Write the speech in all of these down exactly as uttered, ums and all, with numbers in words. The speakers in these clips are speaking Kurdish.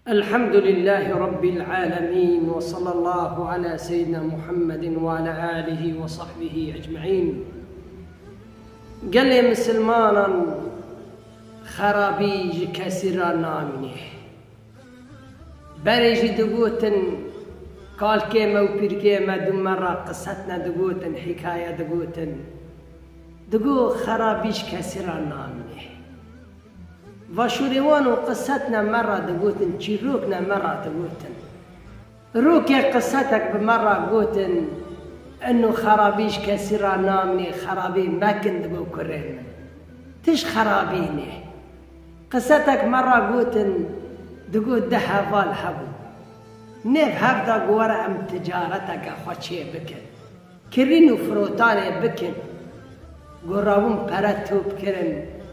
الحمد لله رب العالمين وصلى الله على سيدنا محمد وعلى آله وصحبه أجمعين. Gelê misilmanan xerabî ji kesî re namîne. Berê jî digotin, kalkê me û pîrkê me du me re qiset ne digotin, hikaye digotin. Digo xerabî ji kesî re namîne. Vaşûrê wan û qiset ne me re digotin, çîrok ne me re digotin. Rokê qisetek bi me re gotin, eno xerabî ji kesî re namîne, xerabî mekin digo kurê min. Tişt xerabî nê. Qisetek me re gotin, digo du heval hebû. Nêv hev de got were em ticareteke xwe çê bikin. Kirîn û firotanê bikin. Got rabûn pere top kirin,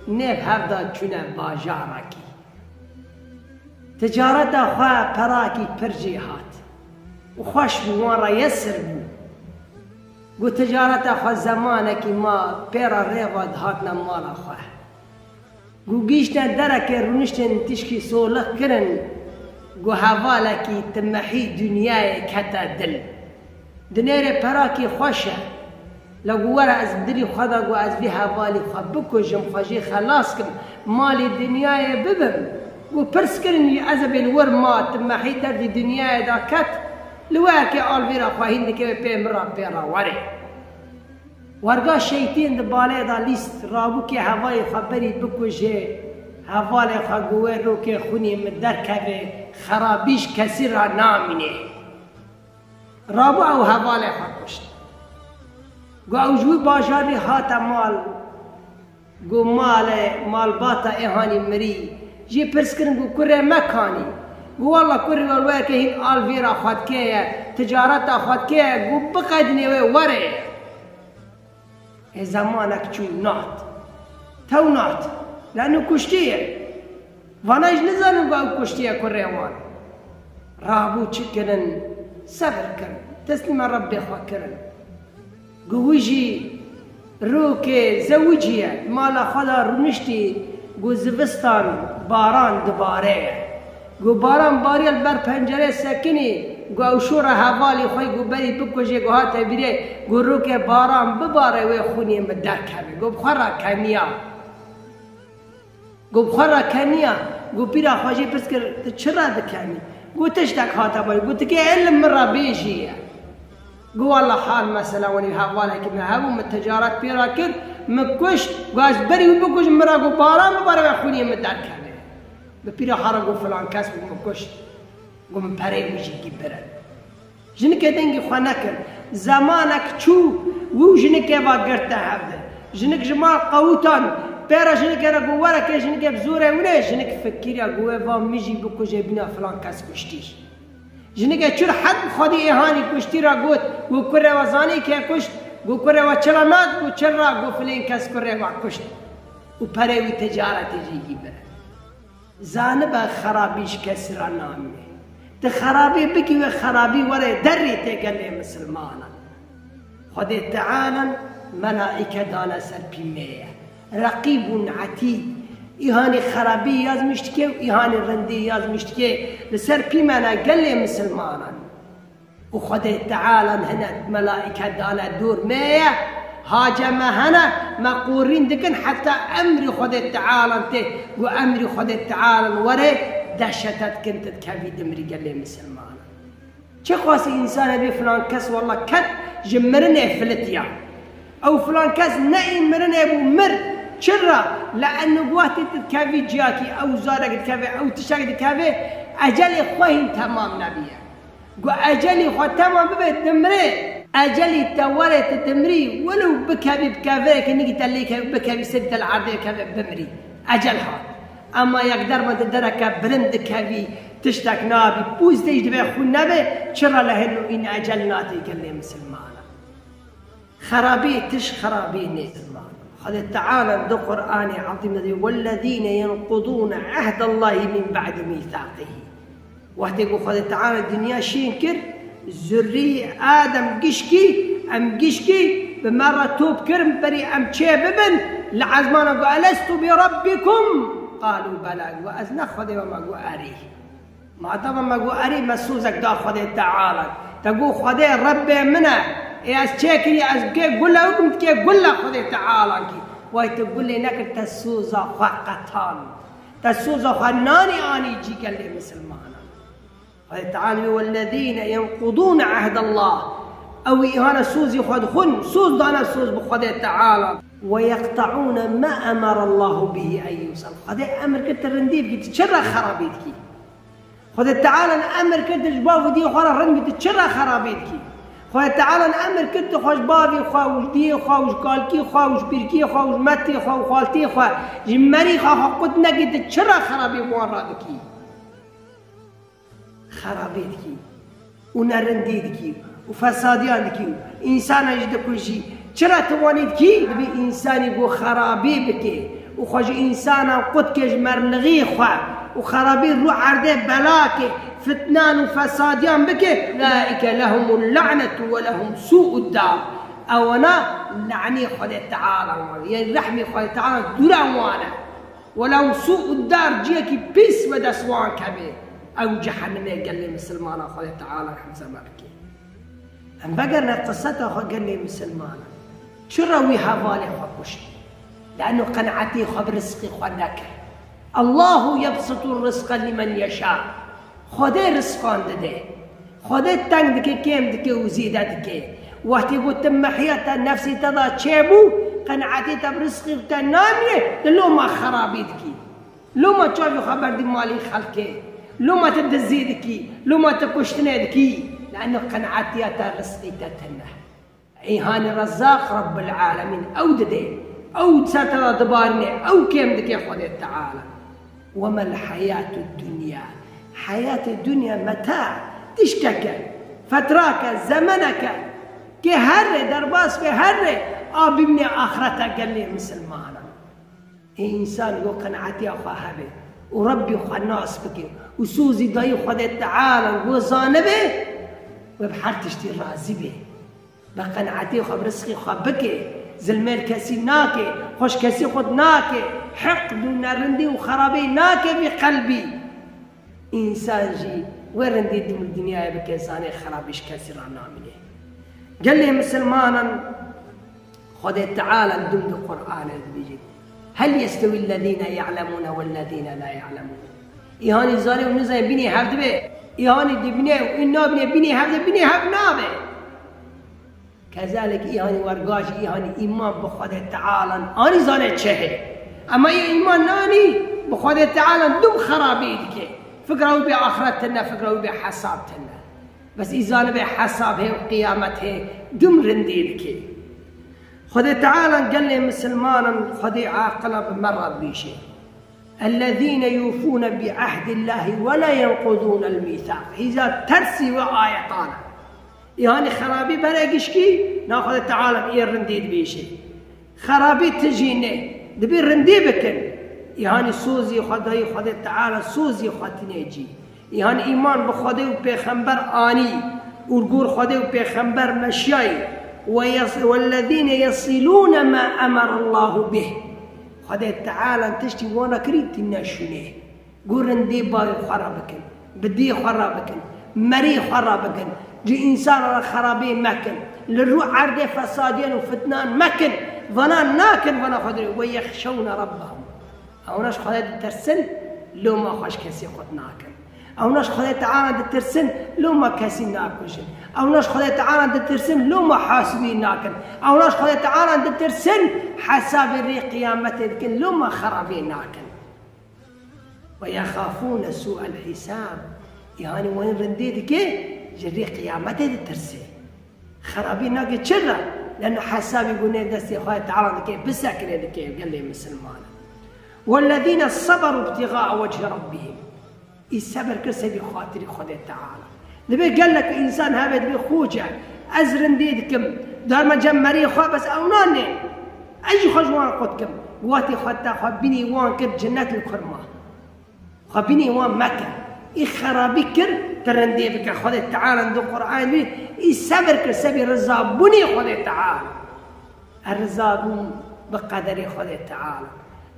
nêv hev de çûne bajarekî. Ticareta xwe perakî pir jê hat û xweş bû, wan re yesir bû. Got ticareta xwe zemanekî ma pê re rê ve dihatine mala xwe. Got gihîştine derekê rûniştin tişkî solix kirin, got hevalekî timehî dinyayê kete dil. Dinêrê perakî xweş e. La got were ez bi dilî xwe de got ez vî hevalî xwe bikujim, xwe jê xelas kim, malî dinyayê bibim. Got pirs kirin jî ez ê bê li wir ma timehî derdî dinyayê de ket, li we ke alvêra xwe hîn dikeve pê min re pê re were. Werga şeytên di balê de lîst, rabû kê hevalê xwe berî bikujê, hevalê xwe got wê rokê xwînê min derkeve, xerabî ji kesî re namîne. Rabû ew hevalê xwe kuşt. Got ew ji wî bajarî hate mal, got malê malbata ê hanî mirî. Jê pirs kirin got kurê me kanî? Got walla kurê we weke hîn alvêra xwe dikeye, ticareta xwe dikeye, got biqedinê wê were. Ê zemanek çû nat. Tew nat. Leno kuştiye. Vana jî nizanin ku ew kuştiye kurê wan. Rabû çi kirin? Sebir kirin. Teslîma Rebbê xwe kirin. Got wî jî rokê zewiciye, mala xwe de rûniştî, got zivistan baran dibare ye. Got baran bariye li ber pencerê sekinî, got ew şora hevalî xwe got berî bikujê, got hate bîrê, got rokê baran bibare wê xwînê min derkeve. Got bi xwe re keniya. Got bi xwe re keniya. Got pîra xwe jê pirs kir, tu çi re dikenî? Got tiştek hate bîrê. Got tikê elim min re bêjî ye. Got walla hal mesela wenî hevalekî me hebû, min ticaret pê re kir, min kuşt, got ez berî wî bikujim, min re got baran bibare wê xwînê min derkeve. Bi pîra xwe re got filan kes bû min kuşt. Got min pereyê wî jî gibirin. Jinike dengê xwe nekir. Zemanek çû, wî û jinike va girte hev de. Jinik ji mal qewûtan, pê re jinike re got were ke jinike bi zorê wine, jinik fikiriya got wê va min jî bikuje bîna filan kes kuştî. Jinike çû hed bi xwedî ê hanî kuştî re got, got kurê we zanî kê kuşt? Got kurê we çira nat? Got çira? Got filên kes kurê we kuşt. Û perê wî ticaretê jî gibirin. Zanibe xerabî ji kesî re namîne. Ti xerabî bikî wê xerabî were derê tê gelê misilmanan. Xwedê Teala melaîke dane ser pîmê ye. Reqîbûn etîd. Îhanî xerabî yazmîş dike û îhanî rindî yazmîş dike. Li ser pîmene gelê misilmanan. Û Xwedê Teala hinek melaîke dane dor me ye, hace me hene, me qorîn dikin heta emrî Xwedê Teala tê. Got emrî Xwedê Teala were, dehşete dikin, tu dikevî dimrî gelê misilmanan. Çi qasî însanê bê filan kes walla ket ji mirinê filitiya. Ew filan kes ne ê mirinê bû, mir. Çira? Le'enno wextê tu dikevî ciyakî, ew zarek dikeve, ew tiştek dikeve, ecelê xwe hîn temam nebiye. Got ecelî xwe temam bibe, dimrê. Ecelî te were, tu dimrî, welew bikevî bi kevirekî nigî te lê kevî, bikevî serî te li erdê keve, bimrî. Ecel hat. Ema yek derma tu dereke bilind dikevî, tiştek nabî, pûz te jî divê xwîn nebe, çira li hêl û în ecel natê gelê misilmanan. Xerabî, tişt xerabî nê. Xwedê Teala di Qur'anê Ezîm de dê, "Wellezîne yenqudûne ehdallahî min ba'di mîsaqihî." Wextê ku Xwedê Teala dinya şên kir, zurrî Adem gişkî, em gişkî bi me re top kirin, berî em çê bibin, li ezmana got, "Elestu bi rabbikum?" Qalû bela, got, "Ez ne Xwedê we me?" Got, "Erê." Madama me got, erê me sozek da Xwedê Teala. Te got, Xwedê Rebbê min e. Ê ez çê kirî, ez bikê gule û min dikê gule Xwedê Teala kî. Way te gulê nekir, te soza xwe qetan. Te soza xwe nanî anî cî gelê misilmanan. Xwedê Teala wî, "Wellezîne yenqudûne ehdallah." Ew îhane sozî xwe dixwin, soz dane soz bi Xwedê Teala. "Ve yeqteûne ma emerallahu bihi en yusal." Xwedê emir kir, tu rindî bikî, tu çi re xerabî dikî? Xwedê Teala emir kir, tu ji bav û diyê xwe re rind bî, tu çi re xerabî dikî? Xwedê Teala emir kir, tu xwe ji bavê xwe û ji diyê xwe û ji kalkî xwe û ji pîrkî xwe û ji metê xwe û xaltê xwe, ji merî xwe xwe qut nekî, tu çi re xerabî wan re dikî? Xerabî dikî û nerindî dikî û fesadiyan dikî û însana jî dikujî. Çira tu wanî dikî? Dibî însanî ku xerabî bike û xwe ji însanan qut ke ji merlixî xwe û xerabî rû erdê belake, fitnan û fesadiyan bike, ulaîke lehumul le'netu ve lehum sû'ud dar. Ewana le'nê Xwedê Teala wan, yên rehmê Xwedê Teala dûra wan e. Welew sû'ud dar, ciyekî pîs ve dest wan keve. Ew cehennemê gelê misilmana Xwedê Teala hemze me bike. Em vegerine qiseta xwe gelê misilmana. Çira wî hevalê xwe kuşt? Le'no qenetê xwe bi rizqê xwe nekir. Allahu yebsitur rizqa limen yeşâ. Xwedê rizqan dide. Xwedê teng dike, kêm dike û zêde dike. Wextê ku tu mehya te nefsê te da çêbû, qenetê te bi rizqê te namîne, tu loma xerabî dikî. Loma çavê xwe berdî malê xelkê. Loma tu dizî dikî. Loma tu kuştinê dikî. Le'no qenetiya te rizqê te tune. Îhanî Rezzaq Rabbul Alemîn ew dide, ew ser te de dibarîne, ew kêm dike Xwedê Teala. Wemel heyatud dunya. Heyatê dunya meta, tişteke, fetrake, zemeneke, ke herre derbas be, herre a bimne axireta gelê misilmanan. Ê însan go qenetiya xwe hebe û Rebbî xwe nas bike û sozî dayî Xwedê Teala go zanibe, we bi her tiştî razî be. Bi qenetê xwe bi rizqê xwe bike, zilmê li kesî nake, xwe ji kesî xurt nake, heqd û nerindî û xerabî nake vî qelbî. Însan jî we rindî dim li dinyayê bike, zanê xerabî ji kesî re namîne. Gelê misilmanan Xwedê Teala dum di Qur'anê dibêjit, "Hel yestewî ellezîne ya'lemûne wellezîne la ya'lemûn." Îhanî zane û nizane bînê hev dibe. Îhanî dibîne û nabîne bînê hev de, bînê hev nabe. Kezalik îhanî wergajî, îhanî îman bi Xwedê Teala anî zane çi he. Ema yê îman nanî bi Xwedê Teala dum xerabî dike. Fikra wî bê axiret tune, fikra wî bê hesab tune. Bes î zanibe hesab hê û qiyamet hê, dum rindî dike. Xwedê Teala gelê misilmanan Xwedê aqila bi me re dibêje. Ellezîne yufûne bi ehdillahî ve la yenqudûnel mîsaq. Hîza tersî we ayetan e. Îhanî xerabî bere gişkî, na Xwedê Teala ê rindî dibêje. Xerabî tijî ne, dibî rindî bikin. Îhanî sozî xwe dayî Xwedê Teala, sozî xwe tine cî. Îhanî îman bi Xwedê û pêxember anî û li gor Xwedê û pêxember meşiyayî. Ve yas-, wellezîne yesîlûne ma emerallahu bih. Xwedê Teala tiştî wana kirî tîne şûnê. Go rindî bavê xwe re bikin, bi dê xwe re bikin, merî xwe re bikin, ji însanan re xerabî mekin, li rû erdê fesadiyan û fitnan mekin, vana nakin, vana Xwedê, ve yexşewne Rabbehum. Ewna ji Xwedê ditirsin, loma xwe ji kesî xurt nakin. Ewna ji Xwedê Teala ditirsin, loma kesî nakujin. Ewna ji Xwedê Teala ditirsin, loma hasibî nakin. Ewna ji Xwedê Teala ditirsin, hesabê rê qiyametê dikin, loma xerabî nakin. Ve yexafûne sû'el hîsab. Îhanî wan rindî dike, ji rê qiyametê ditirse. Xerabî nake çi re? Leno hesabî gunê destê Xwedê Teala dike, bisekine dike gelê misilman. Wellezîne seberu ibtîxa'a wechî rabbihîm. Î sebir kir sebî xatirî Xwedê Teala. Dibê gelek însan hebe dibê, "Xoce, ez rindî dikim, darme cem merî xwe, bes ewna ne. Ez jî xwe ji wan qut kim." Watê xwe te xwe bînî wan kir cinet li kurma. Xwe bînî wan meke. Î xerabî kir, tu rindî bike. Xwedê Teala di Qur'anê dibê, î sebir kir sebî rizabûnê Xwedê Teala. Ez riza bûm bi qederê Xwedê Teala.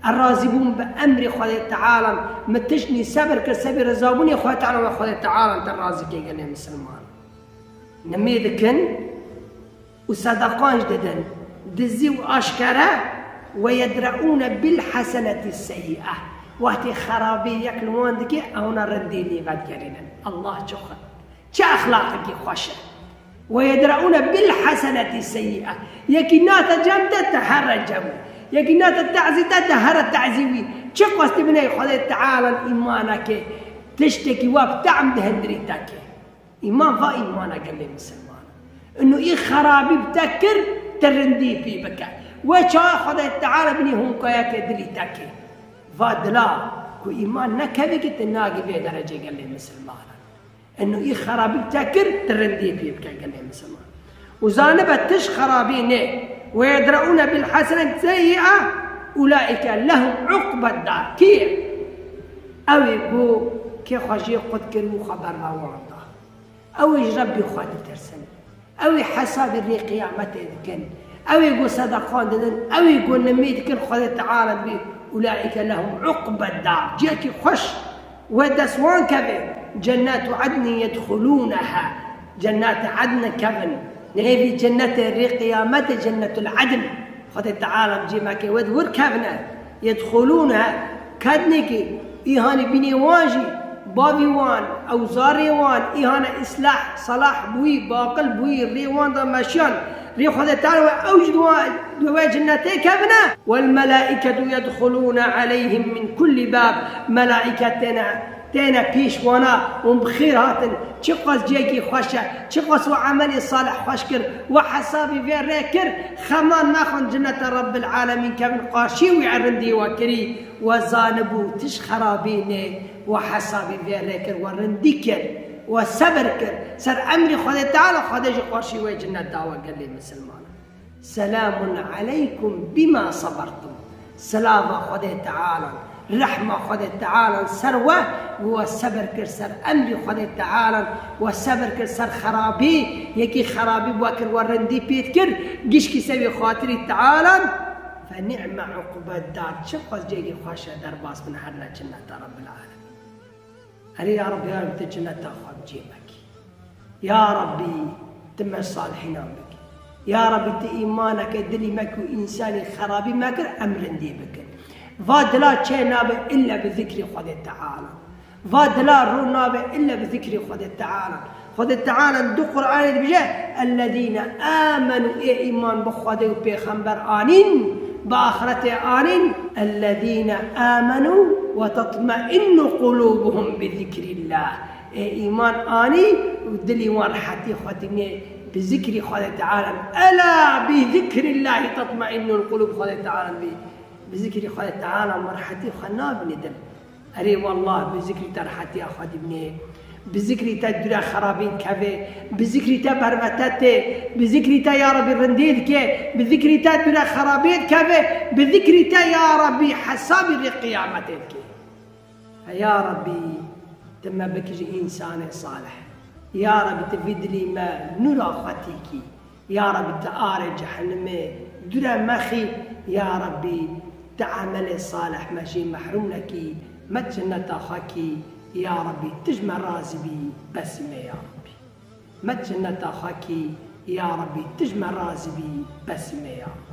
Ez razî bûm bi emrê Xwedê Teala, min tiştnî sebir kir, sebî rizabûnê Xwedê Teala, me Xwedê Teala te razî kê gelê misilman. Nimê dikin û sedeqan jî didin, dizî û aşkere, وَيَدْرَءُونَ بِالْحَسَنَةِ السَّيِّئَةَ. Wextê xerabî yek li wan dike, ewna rindî lê vedigerînin. Allah çi xwe, çi exlaqekî xweş e. وَيَدْرَءُونَ بِالْحَسَنَةِ السَّيِّئَةَ. Yekî nate cem te, te here cem wî. Yekî nate tazî te, te here tazî wî. Çi qastî binê Xwedê Teala îmaneke, tiştekî wa bi tehm di hindirî te ke. Îman va îmana gelê misilman. Inu î xerabî bi te kir, te rindî pî bike. We çawa Xwedê Teala binî hûnkayeke dilî te ke. Va dila ku îman nekeve ki te nagî vê derecê gelê misilman. Inu î xerabî te kir, tu rindî pê bike gelê misilman. Û zanibe tişt xerabî nê. وَيَدْرَءُونَ بِالْحَسَنَةِ السَّيِّئَةَ أُولَٰئِكَ لَهُمْ عُقْبَى الدَّارِ. Kî ye? Ew ê ku kê xwe jê qut kir û xwe berve wan da. Ew ê ji Rebbî xwe ditirsin. Ew ê hesabê rê qiyametê dikin. Ew ê ku sedeqan didin. Ew ê ku nimê dikin Xwedê Teala dibê. أُولَٰئِكَ لَهُمْ عُقْبَى الدَّارِ. Ciyekî xweş. We dest wan keve, جَنَّاتُ عَدْنٍ يَدْخُلُونَهَا. Cennetê Edn kevin. Nêvî cennetê rê qiyametê Cennetul Edn. Xwedê Teala cê me ke we di wir kevine. يَدْخُلُونَهَا. Kednê ki îhanî binê wan jî, bavî wan, ewzarê wan, îhane islah, salah bûyî, baqil bûyî, rê wan da meşiyan. Rê Xwedê Teala we ew jî di wa-, di we cennetê kevine. وَالْمَلَائِكَةُ يَدْخُلُونَ عَلَيْهِمْ مِنْ كُلِّ بَابٍ. Melaîket têne, têne pêş wana û bi xêr hatin. Çiqas ciyekî xweş e, çiqas we emelê salih xweş kir, we hesabî vê rê kir, xeman nexwin cenneta Rabbil Alemîn kevin qarşî wî erindî we kirî, we zanibû tişt xerabî nê, we hesabî vê rê kir, we rindî kir, we sebir kir. Ser emrî Xwedê Teala Xwedê jî qarşî we cennet da we gelê misilman. سَلَامٌ عَلَيْكُمْ بِمَا صَبَرْتُمْ. Silava Xwedê Teala, rehma Xwedê Teala ser we, we sebir kir ser emrî Xwedê Teala, we sebir kir ser xerabî, yekî xerabî we kir, we rindî pê kir, gişkî sevî xatirî Teala. فَنِعْمَ عُقْبَى الدَّارِ. Çiqas cêkî xweş e derbas bin herine cenneta Rabbil Alemîn. Erê ya Rabbî, ya Rabbî, tu cenneta xwe bi cê me kî. Ya Rabbî, tu me salihînan bikî. Ya Rabbî, tu îmaneke dilî me kî û însanî xerabî me kir, em rindî bikin. Va dila çê nabe illa bi zikrî Xwedê Teala. Va dila rû nabe illa bi zikrî Xwedê Teala. Xwedê Teala di Qur'anê dibêje, اَلَّذ۪ينَ آمَنُوا, ê îman bi Xwedê û pêxember anîn, bi axretê anîn, اَلَّذ۪ينَ آمَنُوا وَتَطْمَئِنُّ قُلُوبُهُمْ بِذِكْرِ اللّٰهِ. Ê îman anî û dilî wan rehetî xwe dînê bi zikrî Xwedê Teala. اَلَا بِذِكْرِ اللّٰهِ تَطْمَئِنُّ الْقُلُوبُ. Xwedê Teala bî, bi zikrî Xwedê Teala wan rehetî xwe nabînê dil. Erê wallah, bi zikrî te rehetiya xwe dibînê. Bi zikrî te dûre xerabî dikeve. Bi zikrî te bervete tê. Bi zikrî te ya Rabbî rindî dike. Bi zikrî te dûre xerabî dikeve. Bi zikrî te ya Rabbî hesabî rê qiyametê dike. He ya Rabbî, tu me bikî ji însanê salih. Ya Rabbî, tu vî dilî me nûra xwe tîkî. Ya Rabbî, tu arê cehenimê dûre mexî. Ya Rabbî, tu emelê salih me jê mehrûm nekî, me cenneta xwe kî. Ya Rabbî, tu ji me razî bî, besî me ya Rabbî. Me cenneta xwe kî. Ya Rabbî, tu ji me razî bî, besî me ya Rabbî.